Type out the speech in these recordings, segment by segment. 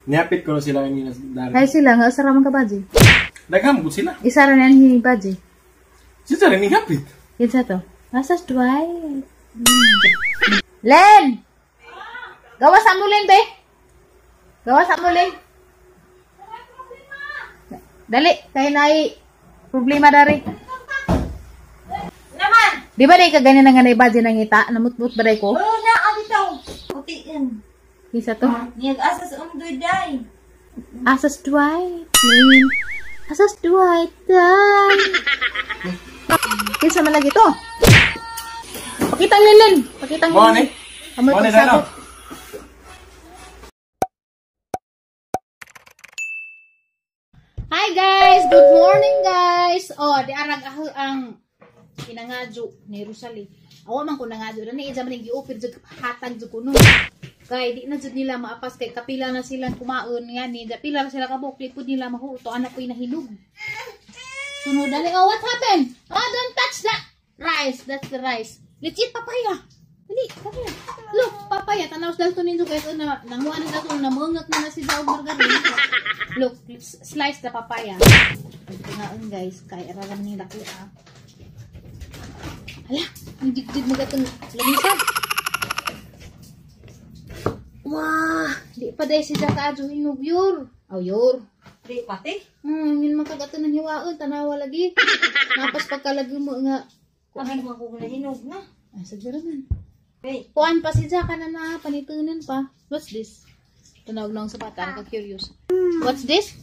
Nihapit ko na sila kanina sa dari. Hay sila nga usara man ka baji. Daghang mo sila. Isara na ni baji. Sila rin nihapit. Kinsa to? Asas Dwight. Len! Gawas ang mulin, be. Gawas ang mulin. Dali, kay naay problema dari. Naman! Di ba day ka ganyan nga nay baji nangita? Namutmut ba day ko? Oo na, bitaw. Putiin. Kinsa to? Niyag asa sa undoy day. Asas Dwight. Nin. Asas Dwight. Day. Kinsa man lagi to? Pakita ang lilin. Pakita ang Mo lilin. ni. Amoy Mo ni pagsabot. Dano. Hi guys! Good morning guys! Oh, di arag aho ang pinangadyo ni Rosalie. Awa man ko nangadyo dani ija man giupir jud hatag jud kuno. Kay di na jud nila maapas kay kapila na silang kumaon nga ni pila na sila kabuk di pud nila mahuto anak ko'y nahilog. Sunod dali. Oh, what happened? Oh, don't touch that rice. That's the rice. Let's eat papaya. Dali, papaya. Look, papaya. Tanaw sa dalto ninyo guys. Oh, na, nanguha na dato. Namungak na na si Zao Margarine. Look, let's slice the papaya. Ngaon guys, kay araram ni dako ah. Hala, ang jigjig mo gatong lamisa. Wah, di pa dahil si Jaka adyo hinog yor. Aw yor. Di pati. Yun man kagato ng hiwaon, tanawa lagi. Napas pagkalagi mo nga. Ano man ko na hinog na. Ay, sadya man. Hey. Kuan pa si Jaka na na, panitunan pa. What's this? Tanawag lang sa bata, naka-curious. What's this?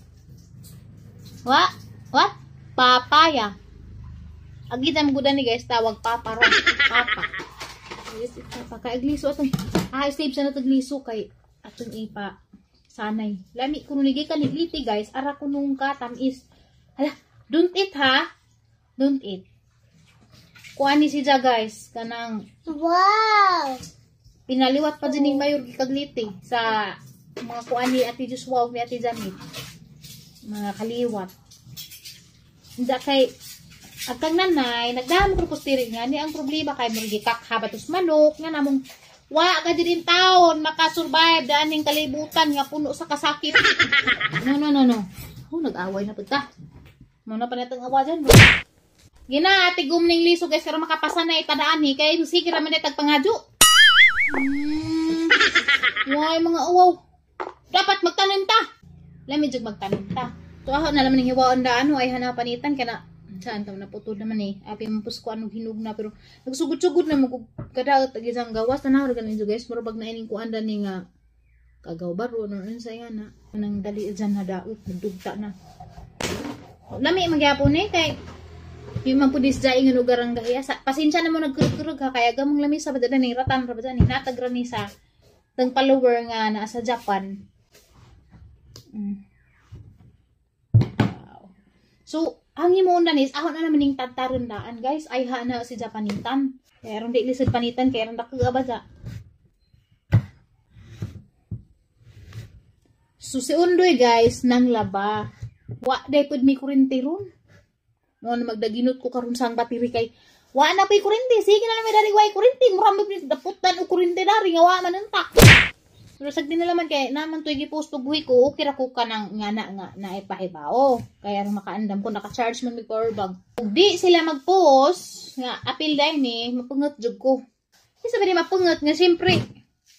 What? What? Papaya. Agita mo gudan ni guys, tawag papa ro. Papa. Yes, it's papa. Kay agliso atong, ah, save sa natagliso kay atong ipa sanay. Lami kuno ni gikan ni gliti guys, ara kunong ka tamis. Hala, don't eat ha. Don't eat. Kuan ni siya guys, kanang Wow! pinaliwat pa din ning mayor gikagliti sa mga kuan ni Ate Joshua ug ni Ate Janet. Mga kaliwat. Hindi kay agkang nanay, nagdamo ko kustiri nga ni ang problema kay murag gikakhabatos manok nga namong wa ka din taon makasurvive daan ning kalibutan nga puno sa kasakit. No, no, no, no. Oh, nag-away na pud ta. Mo na pa natong awa dyan, bro. Gina, ate gum ning liso guys, karon makapasa na itadaan ni kay sige ra man tag pangadyo. Why mga uwaw. Dapat magtanim ta. Lami jud magtanim ta. To ako na naman ning hiwaon da ano ay hanapanitan kana saan taw naputol naman eh. Api mo pusko anong hinog na pero nagsugod-sugod na mo kog kadaot ag isang gawas tanaw ra ganin guys mura bag na ining kuan da ni nga kagaw baro no unsa yan na nang dali dyan na daot nagdugta na. Lami magyapon eh kay yung man pud isda nga lugar ang gahiya. Sa, pasensya na mo nagkurog-kurog ha kaya gamong lami sa badala ning ratan ra ba ni natag ra ni sa tang follower nga naa sa Japan. Wow. So, ang imo na nis, ahon na naman ning tadtaron daan guys. Ay ha na si Japanitan. Kaya ron di lisod panitan kaya ron dako ba ja. So si Undoy guys nang laba. Wa day pud mi kuryente ron. Mo na magdaginot ko karon sang battery kay wa na pay kuryente. Sige na lang may dari way kuryente. Mura mo daputan og kuryente dari nga wa man unta. Pero sag din na laman kay naman to'y gipost og buhi ko, okay ra ko kanang nga na nga naipahibao. Kaya ron makaandam ko naka-charge man mig power bank. Ug di sila mag-post nga apil dai ni mapungot jud ko. Isa ba di mapungot nga siyempre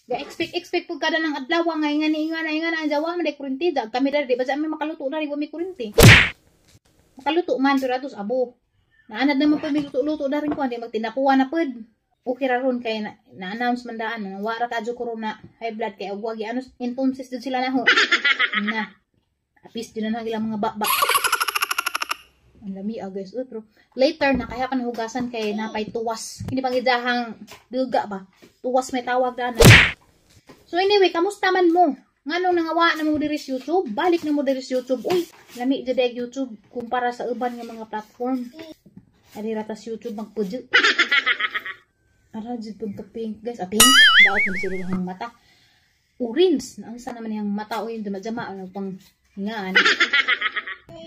ga expect expect pud kada ng adlaw nga nga ni nga na nga na jawa man day kuryente dag kami dari di ba sa amin makaluto dari wa mi kuryente. Makaluto man pero atos abo. Naanad naman pud mi luto-luto dari ko hindi magtinapuan na pud. Okay ra ron kay na-announce man daan no wara ka adyo corona high blood kay og wagi ano entonces dud sila naho. Na. Apis din na ilang mga bakbak. Ang lami ah guys. Uy, pero later na kaya pa nahugasan kay napay tuwas. Hindi pang idahang duga ba? Tuwas may tawag daan. So anyway, kamusta man mo? Nganong nangawa na mo diri sa YouTube? Balik na mo diri sa YouTube. Uy, lami jud ay YouTube kumpara sa uban nga mga platform. Ari ra tas YouTube magpudyo. Ara jud pud ka pink guys. Ah, pink. Daot man siguro ang mata. Orange. Ang sa naman yang mata o yung dama-dama ano pang hingaan.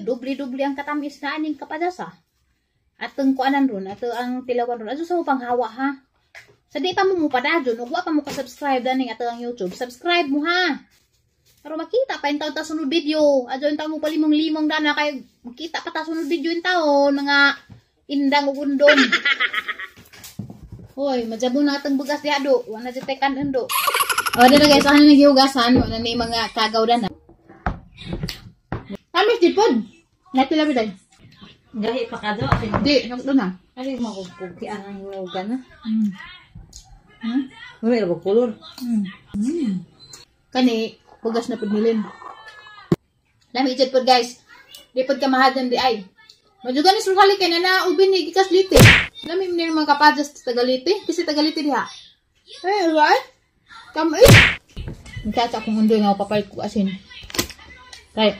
Doble-doble ang katamis na aning kapadasa. Atong kuanan ron, ato ang tilawan ron. Ato sa mo panghawa ha. Sa di pa mo mupadadyon, ug wa pa mo ka-subscribe daning ato ang YouTube. Subscribe mo ha. Pero makita pa yung taon ta sunod video. Adyo yung taon mo palimong-limong dana kay makita pa ta sunod video yung taon mga indang ug undon. Hoy, majabo na atang bugas diha do. Wa na jud tekan undo. O dito guys, ano naghihugasan, wa na ni mga kagaw dana. Tamis di pod. Natila biday. Gahi pa ka do. Di, sakto na. Ari makugkug ang hinugan na. Hmm? May ba kolor? Kani, hugas na pud nilin. Lami jud pod guys. Di pod ka mahadlan di ay. Madyo gani sulhali kay na na ubin ni gikas lite. Lami ni mga kapajas sa Tagalite, kasi Tagalite diha. Eh, right? Kamay. Nagkata akong undoy nga papalit ko asin. Kay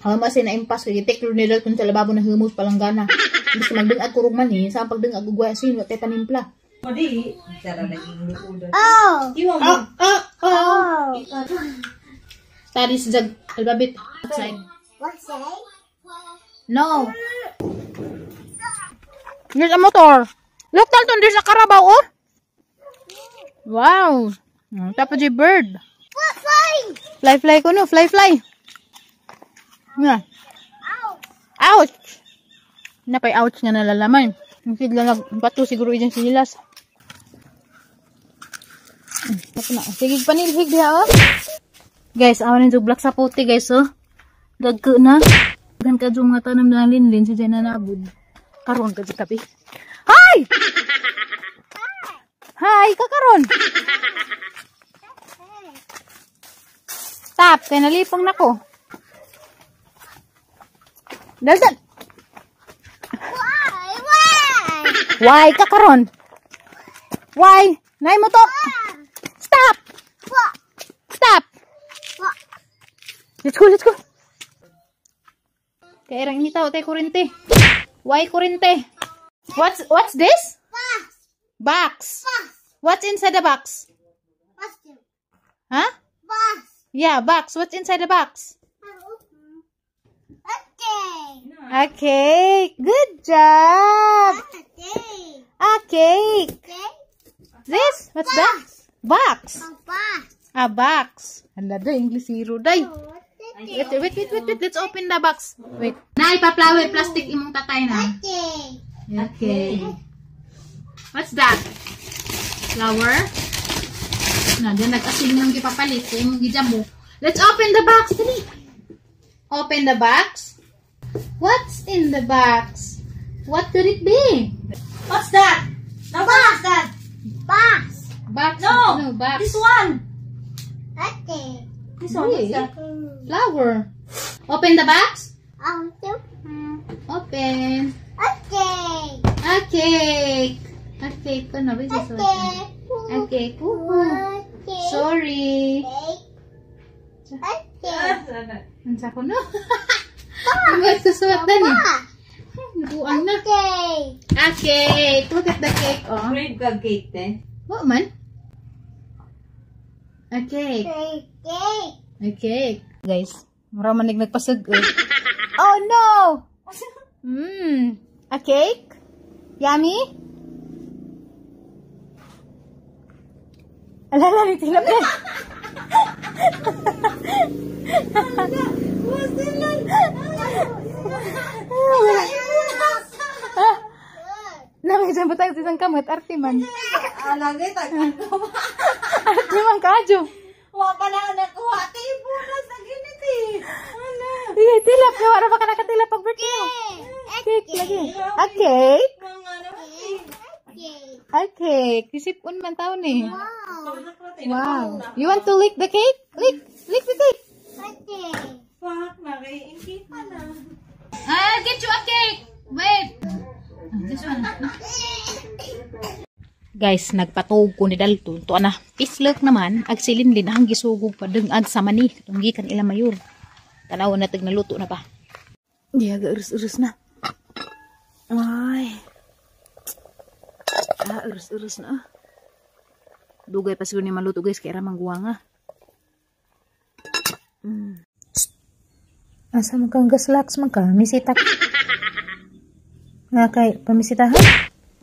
Hawa masin na impas kay gitek nila kung sa lababo na humos palanggana. Imbis na magdungag kurog man eh, sa pagdungag og asin wa tay panimpla. Madi, tara lagi luudan. Oh. Iwa mo. Oh, oh. Studies the alphabet outside. No. There's a motor. Look, Dalton, there's a carabao, oh. Wow. Tapos yung bird. Fly, fly ko no. Fly, fly. Yeah. Ouch. Napay ouch nga nalalaman. Ang sidla nag bato siguro dyan sinilas. Tapos na. Sige, panilhig diha, oh. Guys, awan yung black sa puti, guys, oh. Dagko na. Gan ka yung mga tanam na linlin si Jenna nabud. Karon ka kapi. Hi! Hi, kakaron. Stop, kay nalipong nako. Daldan. Why? Why? Why kakaron? Why? Nay mo to. Stop. What? Stop. What? Let's go, let's go. Kaya rang initaw tayo kurente. Why kurente? What's this? Box. Box. Box. What's inside the box? Box. Huh? Box. Yeah, box. What's inside the box? Okay. A cake. Good job. Okay. A cake. Okay. This? What's that? Box. A box. A box. Hala day, English zero day. Okay. Wait, wait, wait, wait, wait. Let's open the box. Wait. Nay, pa-flower plastic imong tatay na. Okay. Okay. What's that? Flower? Na, diyan nag-asin yung gipapalit. Kaya imong gijamo. Let's open the box. Dali. Open the box. What's in the box? What could it be? What's that? No, what's that? Box. Box. No. No, box. This one. Okay. This one. What's that? Flower. Open the box. Open. Okay. A cake. A cake. Ano ba? Okay. A cake. Woohoo. Okay. Sorry. Okay. Ang sako no? Ang susuot na ni. Buang na. Okay. A cake. Look at the cake, oh. Crave ka cake, te. What man? A cake. Okay. A cake. Guys, mura man nagpasag. Oh no! A cake? Yummy? Alala, ni tilapia. Namay dyan ba tayo sa isang kamot? Arte man. Alagay, tagkano ba? Arte man kadyo. Wa pa na nakuha. Tibo na sa ginit eh. Ano? Sige, tilap. Wala pa ka nakatilap pag birthday mo. Cake lagi. A cake? Mga ano? Okay. A cake. Isipon man taon eh. Wow. Wow. You want to lick the cake? Lick. Lick the cake. Okay. Fuck na kay hindi pa na. I'll get you a cake. Wait. This one. Guys, nagpatug ko ni Dalton. To ana, pislok naman. Ag silinlin ang gisugog pa dengag sa mani. Katong gikan ila mayor. Tanaw na tag naluto na pa. Di aga urus-urus na. Ay. Ah, urus-urus na. Dugay pa siguro ni maluto guys kay ra mangguwa nga. Asa man kang gaslax man ka? Misita. Nga kay pamisitahan?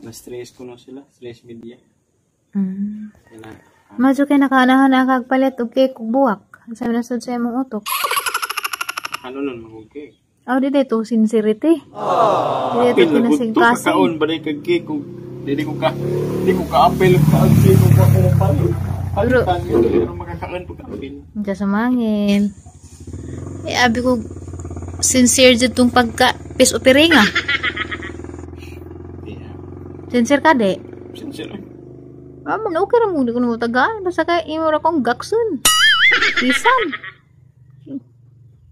Na-stress ko na sila. Stress media. Madyo kay nakaanahan ang kagpalit og cake ug buwak. Sa nasud sa imong utok. Ano nun, magugay. Aw, di dito sincerity. Di dito Apil, to kinasingkasing. kakaon ba kag cake kung dili ko ka di ko ka-apil ka cake kung ako mo palit. Palitan yun, pero makakaon pag apil. Hindi sa mangin. Eh, abi ko sincere dyan tong pagka peace offering ah. Yeah. Sincere ka de. Sincere. Ah, man, okay ra mo. Di ko na tagaan. Basta kay imo ra kong gaksun. Bisan.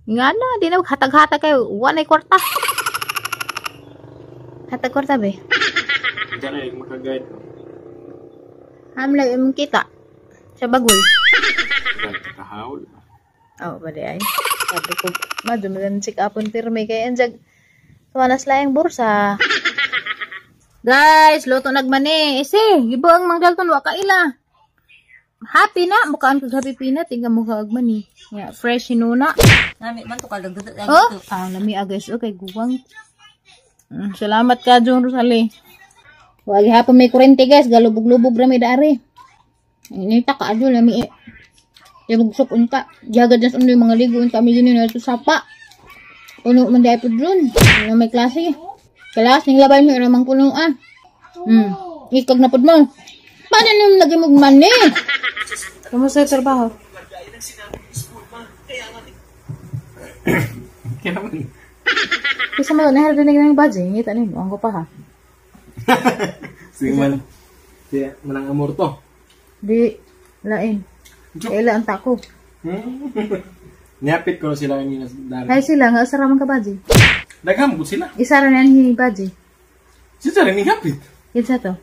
Nga na, di na hatag-hatag kayo. Wala kwarta. Hatag kwarta be. Diyan ay makaguide. Hamlay imong kita. Sa bagol. Guide kahawl. Oo, ba di ay? Sabi ko, madumi lang si kapon pirmi kay anjag. Tumanas layang bursa. Guys, luto nagmani. Ese, gibo ang Mang Dalton, wa kaila. Happy na, mukhaan kag happy peanut, tingnan mukha og mani. Yeah, fresh hinuna. Nami man to kalagdot. Oh, ah, lami ah, guys. Okay, guwang. Salamat ka, John Rosale. Wag hapon may kurente, guys. Galubog-lubog ra may daari. Inita ka, adyo, lami eh. Yabugsok unta. Jagad na sa uno yung mga ligo unta. May gini na ito sapa. Puno man dahil po dun. Ano may klase. Kalas, ning labay mo, ramang puno ah. Ikag na pod mo. Paano nung lagi mo mani? Kamusta yung trabaho? Kaya naman. Kasi mo, naharap na ng budget. Ngita nimo, ang ko pa ha. Sige man. Siya, manang amor to. Di, lain. Kaila ang tako. Niapit ko na sila kanina sa dari. Hay sila, nga usara man ka budget. Daghang mo sila. Isara na yan budget. Sila rin nihapit. Kinsa to?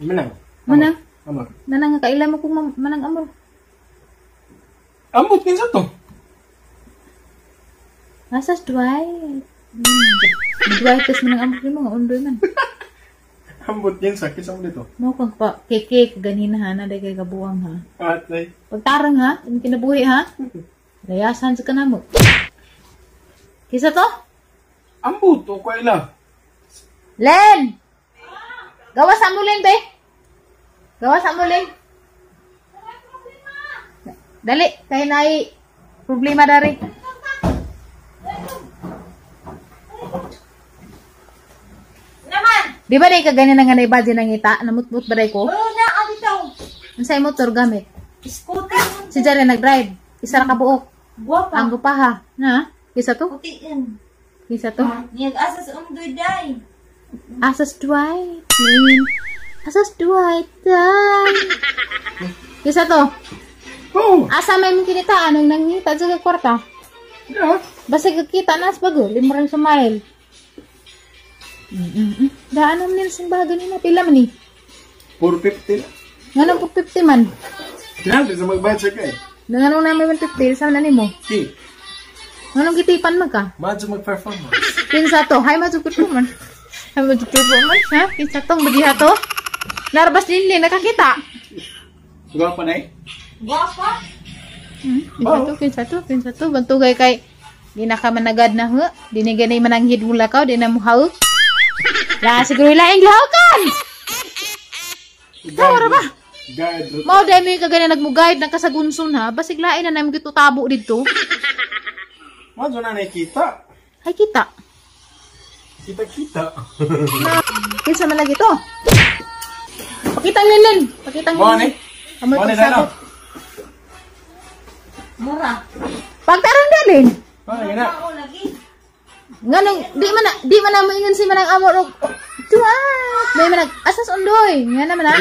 Manang. Manang? Amor. Manang nga kaila mo kung manang amor. Ambot kinsa to? Asas Dwight. Dwight tas manang amor nimo nga undoy man. Ambot kinsa kinsa mo dito? Mo kang pa keke ganina ha na day kay kabuang ha. Atay. Pagtarang ha, imong kinabuhi ha. Layasan sa kanamo. Kinsa to? Ambot o kaila. Len! Gawas sa mo Len be. Gawas sa mo Len. Dali, kay naay problema dari. Naman. Di ba day ka ganyan nga na budget nang ngita? Namutmut ba day ko? Oh, na abi taw. Unsay motor gamit? Scooter. Si Jaren nag-drive. Isa ra ka buok. Guwapa. Ang gupa ha. Na? Kisa to? Puti yan. Kisa to? Niyag asa sa undoy day. Asas Dwight. Nin. Asas Dwight. Day. Kisa to? Oh. Asa may mong kinita? Anong nangita sa kwarta? Yeah. Basta kakita na sa bago. Limurang sumail. Daan naman nila sa bago nila. Pila man ni? 450 na. Nganong 450 man? Kinahanglan sa magbayad sa kay. Nganong naman 150? Saan na nimo? Si. Nganong gitipan man ka? Madyo mag-performance. Kinsa to? Hay madyo performance. Hay madyo performance, ha? Kinsa tong badiha to? Narbas din nakakita. Gwapa na eh. Guwapa. Kinsa to, kinsa to, kinsa to. Bantugay kay di na ka managad na ho. Di na ganay mananghid mula ka, di na muhawk. La siguro laing lahakan. Tawara ba? Guide. Mao dai mo yung kagana nagmo-guide ng kasagunson ha. Basig lain na namin gitutabo dito. Madyo na nakita. Ay kita. Kita-kita. Kinsa man lagi to? Pakita lilin. Pakita Mo lilin. ni. Amoy Mo ni pagsabot. dano. Mura. Pagtarong dalin. Mo ni na. Ako lagi. Nganong di man na moingon si manang amor og tuwa. May manag asas undoy. Nga naman ha.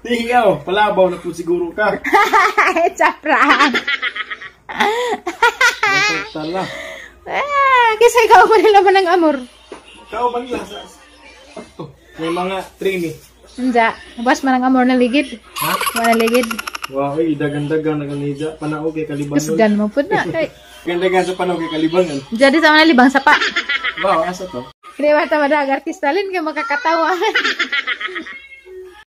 Ikaw, palabaw na po siguro ka. It's a prank. Tala. Ah, kasi ikaw pa nila manang amor. Ikaw ba nila sa... Oh, may mga trainee. Unja, bas manang amor na ligid. Ha? Wala ligid. Wow, ay, dagan-dagan naganida. Panao kay Kalibangan. Kusgan mo pud na kay. Gandagan sa panao kay Kalibangan. Jadi sa mga libang sapa. Wow, asa to? Hindi ba ta madag artista lin kay makakatawa.